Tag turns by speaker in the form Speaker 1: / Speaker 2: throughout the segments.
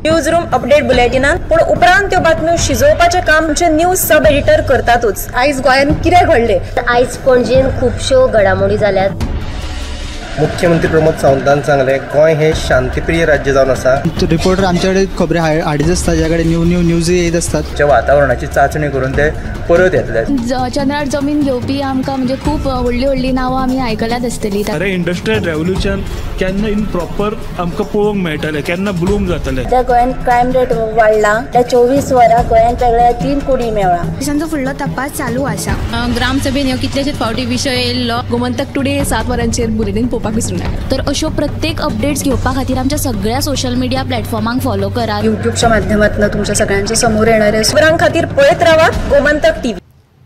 Speaker 1: News room update बुलेटिनान, पूण उपरांत त्यो बातम्यो शिजोवपाचें काम आमचे न्यूज सब एडिटर करतातूच। आयज गोंयांत कितें घडलें,
Speaker 2: आयज पणजेन खुबश्यो घडामोडी जाल्यात।
Speaker 3: मुख्यमंत्री प्रमोद सावंतान सांगलें, गोंय हे शांतिप्रिय राज्य जावन आसा।
Speaker 4: रिपोर्टर आमच्याकडे खबरी हाडीत आसता, ज्या कडेन न्यू न्यू न्यूज येत आसतात।
Speaker 5: वातावरणाची चाचणी करून ते परत येतले।
Speaker 6: चंद्रार जमीन घेवपी आमकां म्हणजे खूब व्हडली व्हडली नांवां आमी आयकल्यात आसतली।
Speaker 7: अरे इंडस्ट्रियल रेव्होल्युशन केन्ना इन प्रॉपर आमकां पळोवंक मेळटलें, केन्ना ब्लूम जातलें।
Speaker 8: त्या गोंयांत क्रायम रेट वाडला, त्या 24 वरां गोंयांत वेगळ्या 3 कोटी मेळ्ळा।
Speaker 6: पोलिसांचो फुडलो तपास चालू आसा।
Speaker 9: ग्रामसभेन ह्यो कितलेशेच फावटी विशय येयल्लो।
Speaker 10: गोमंतक टुडे 7 वरांचेर बुलेटीन पळोवपाक विसरूं नाका।
Speaker 6: तर अश्यो प्रत्येक अपडेट्स घेवपा खातीर आमच्या सगळ्या सोशल मिडिया प्लॅटफॉर्मांक फॉलो करात।
Speaker 1: युट्यूबच्या माध्यमातून तुमच्या सगळ्यांच्या समोर येणाऱ्या खबरां खातीर पळयत रावात गोमंतक टीव्ही।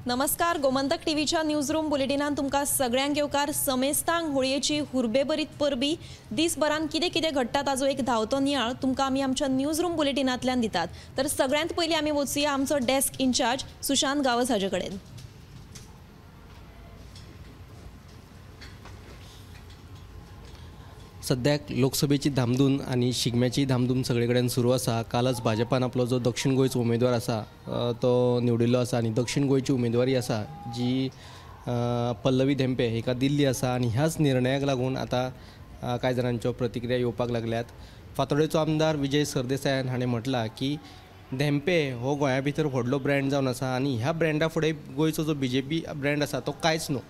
Speaker 1: नमस्कार, गोमंतक टीव्हीच्या न्यूज रूम बुलेटिनान तुमकां सगळ्यांक येवकार। समेस्तांक होळयेची हुर्बेभरीत परबी। दीसभरान कितें कितें घडटा ताजो एक धांवतो नियाळ तुमकां आमी आमच्या न्यूज रूम बुलेटिनांतल्यान दितात। तर सगळ्यांत पयलीं आमी वचुया आमचो डेस्क इन्चार्ज सुशांत गांवस हाजे कडेन।
Speaker 3: सद्याक लोकसभेची धामधूम आनी शिगम्याची धामधूम सगळे कडेन सुरू आसा। कालच भाजपान आपलो जो दक्षिण गोंयचो उमेदवार आसा तो निवडिल्लो आसा आनी दक्षिण गोंयची उमेदवारी आसा जी पल्लवी धेंपे हिका दिल्ली आसा आनी ह्याच निर्णयाक लागून आतां कांय जाणांच्यो प्रतिक्रिया येवपाक लागल्यात। फातोडेचो आमदार विजय सरदेसायान हाणें म्हटलां की धेंपे हो गोंया भितर व्हडलो ब्रँड जावन आसा आनी ह्या ब्रँडा फुडें गोंयचो जो बीजेपी ब्रँड आसा तो कांयच न्हू।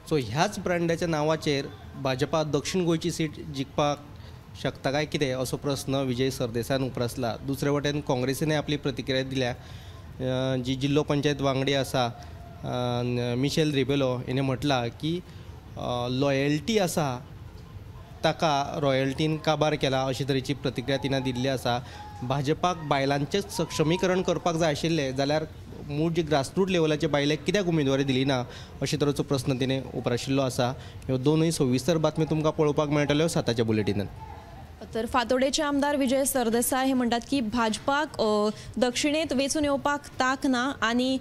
Speaker 3: सो ह्याच ब्रँडाच्या नांवाचेर भाजपा दक्षिण गोंयची सीट जिखपाक शकता काय कितें असो प्रस्न विजय सरदेसायान उप्रासला। दुसरे वटेन काँग्रेसीनय आपली प्रतिक्रिया दिल्या। जी जिल्लो पंचायत वांगडी आसा मिशेल रिबेलो हिणें म्हटलां की लॉयल्टी आसा ताका रॉयल्टीन काबार केला अशे तरेची प्रतिक्रिया तिणें दिल्ली आसा। भाजपाक बायलांचें सक्षमीकरण करपाक जाय आशिल्लें जाल्यार मूळ जी ग्रासरूट लेवलाचे बायलेक कित्याक उमेदवारी दिली ना अशे तरेचो प्रस्न तिणें उप्राशिल्लो आसा। ह्यो दोनूय सविस्तर बातमी तुमकां पळोवपाक मेळटल्यो 7च्या बुलेटिनान।
Speaker 1: तर फातोडेचे आमदार विजय सरदेसाय हे म्हणटात की भाजपाक दक्षिणेंत वेंचून येवपाक ताक ना आनी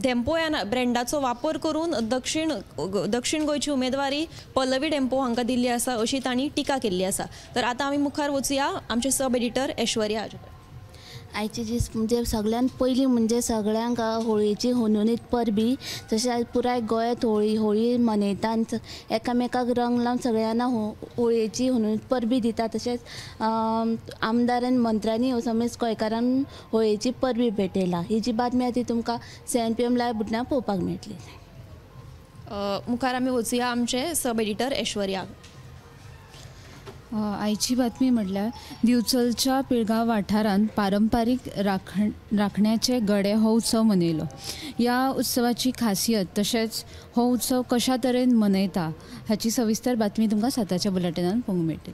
Speaker 1: धेंपो ह्या ब्रँडाचो वापर करून दक्षिण गोंयची उमेदवारी पल्लवी धेंपो हांकां दिल्ली आसा अशी तांणी टिका केल्ली आसा। तर आतां आमी मुखार वचुया आमचे सब एडिटर ऐश्वर्या हाजे कडेन।
Speaker 8: आयचे दीस म्हणजे सगळ्यांत पयलीं म्हणजे सगळ्यांक होळयेची हुनहुनीत परबी। तशें आयज पुराय गोंयांत होळी मनयता आनी एकामेकाक रंग लावन सगळ्यांना होळयेची हुनहुनीत परबी दिता। तशेंच आमदार आनी मंत्र्यांनी समेस्त गोंयकारांक होळयेची परबी भेटयला। ही जी बातमी आसा ती तुमकां 7 PM live बुलेटिनान पळोवपाक मेळटली।
Speaker 1: मुखार आमी वचुया आमचे सब एडिटर ऐश्वर्या।
Speaker 9: आयची बातमी म्हटल्यार दिवचलच्या पिळगांव वाठारांत पारंपारीक राखण्याचे गडे हो उत्सव मनयलो। ह्या उत्सवाची खासियत तशेंच हो उत्सव कशा तरेन मनयता हाची सविस्तर बातमी तुमकां 7च्या बुलेटिनान पळोवंक मेळटली।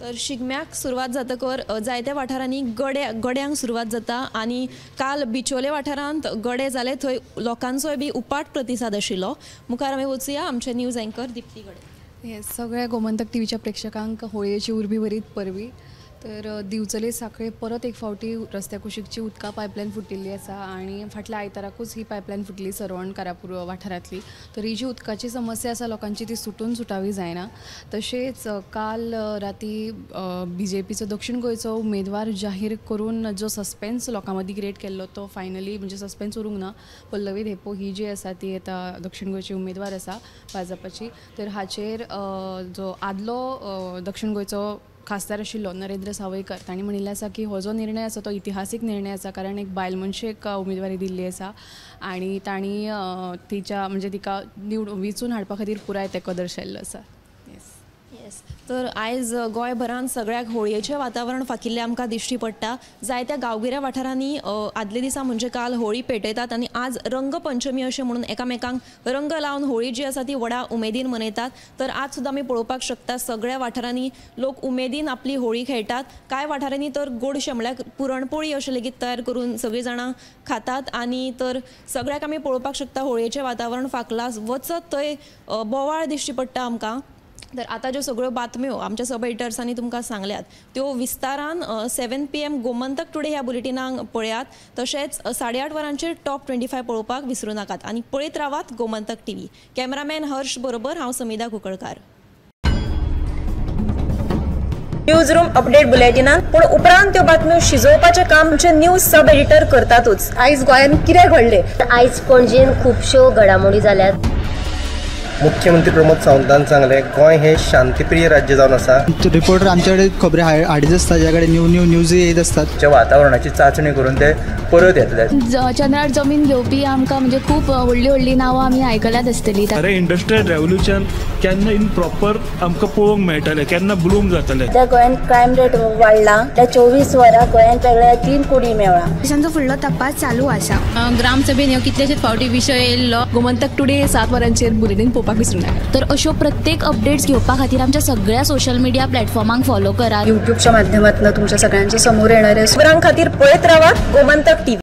Speaker 1: तर शिगम्याक सुरवात जातकर जायत्या वाठारांनी गड्यांक सुरवात जाता आनी काल बिचोले वाठारांत गडे जाले थंय लोकांचोय बी उपाट प्रतिसाद आशिल्लो। मुखार आमी वचुया आमचे न्यूज एंकर दीप्ती गडे।
Speaker 10: येस, सगळ्या गोमंतक टीव्हीच्या प्रेक्षकांक होळयेची उर्बी भरीत परबी। तर दिवचले साखळे परत एक फावटी रस्त्या कुशीकची उदका पायपलायन फुटिल्ली आसा आनी फाटल्या आयताराकूच ही पायपलायन फुटली सरवण कारापूर वाठारांतली। तर ही जी उदकाची समस्या आसा लोकांची ती सुटून सुटावी जायना। तशेंच काल राती बीजेपीचो दक्षिण गोंयचो उमेदवार जाहीर करून जो सस्पेन्स लोकां मदीं क्रिएट केल्लो तो फायनली म्हणजे सस्पेन्स उरूंक ना। पल्लवी धेंपो ही जी आसा ती आतां दक्षिण गोंयची उमेदवार आसा भाजपाची। तर हाचेर जो आदलो दक्षिण गोंयचो खासदार आशिल्लो नरेंद्र सावयकर तांणी म्हणिल्लें आसा की हो जो निर्णय आसा तो इतिहासीक निर्णय आसा, कारण एक बायल मनशेक उमेदवारी दिल्ली आसा आनी तांणी तिच्या म्हणजे तिका वेंचून हाडपा खातीर पुराय तेंको दर्शयल्लो आसा।
Speaker 1: येस, तर आयज गोंयभरान सगळ्याक होळयेचें वातावरण फाकिल्लें आमकां दिश्टी पडटा। जायत्या गांवगिऱ्या वाठारांनी आदले दिसा म्हणजे काल होळी पेटयतात आनी आज रंगपंचमी अशें म्हणून एकामेकांक रंग लावन होळी जी आसा ती व्हडा उमेदीन मनयतात। तर आज सुद्दां आमी पळोवपाक शकता सगळ्या वाठारांनी लोक उमेदीन आपली होळी खेळटात। कांय वाठारांनी तर गोडशें म्हणल्यार पुरणपोळी अशें लेगीत तयार करून सगळीं जाणां खातात आनी तर सगळ्याक आमी पळोवपाक शकता होळयेचें वातावरण फाकलां, वचत थंय बोवाळ दिश्टी पडटा आमकां। तर आतां ज्यो सगळ्यो बातम्यो आमच्या सब एडिटर्सांनी तुमकां सांगल्यात त्यो विस्तारान 7 PM Gomantak today ह्या बुलेटिनाक पळयात। तशेंच 8:30 वरांचेर टॉप 25 पळोवपाक विसरूं नाकात आनी पळयत रावात गोमंतक टीव्ही। कॅमेरामॅन हर्ष बरोबर हांव समिधा कुंकळकार।
Speaker 11: न्यूज रूम अपडेट बुलेटिनान, पूण उपरांत त्यो बातम्यो शिजोवपाचें काम आमचे न्यूज सब एडिटर करतातूच. आयज गोंयांत कितें घडलें,
Speaker 2: आयज पणजेन खुबश्यो घडामोडी जाल्यात.
Speaker 5: मुख्यमंत्री प्रमोद सावंतान सांगलें, गोंय हें शांतीप्रिय राज्य जावन आसा.
Speaker 4: रिपोर्टर आमचे कडेन खबरी हाडीत आसता, ज्या कडेन न्यू न्यू न्यूज येत आसतात.
Speaker 5: वातावरणाची चांचणी करून ते परत येतले.
Speaker 6: चंद्रार जमीन घेवपी आमकां म्हणजे खूब व्हडली व्हडली नांवां आमी आयकल्यात आसतली.
Speaker 7: अरे इंडस्ट्रियल रेव्होल्युशन केन्ना इन प्रॉपर आमकां पळोवंक मेळटलें, केन्ना ब्लूम जातलें.
Speaker 8: त्या गोंयांत क्रायम रेट वाडला, त्या 24 वरां गोंयांत वेगळ्या 3 कोडी मेळ्ळा.
Speaker 6: तांचो फुडलो तपास चालू आसा.
Speaker 9: ग्रामसभेन ह्यो कितलेशेच फावटी विशय येयल्लो.
Speaker 10: गोमंतक टुडे 7 वरांचेर बुलेटीन पळोवपाक विसरूं नाका.
Speaker 6: तर अश्यो प्रत्येक अपडेट्स घेवपा खातीर आमच्या सगळ्या सोशल मिडिया प्लॅटफॉर्मांक फॉलो करात.
Speaker 11: युट्यूबच्या माध्यमातून तुमच्या सगळ्यांच्या समोर येणाऱ्या खबरां खातीर पळयत रावात गोमंतक टीव्ही.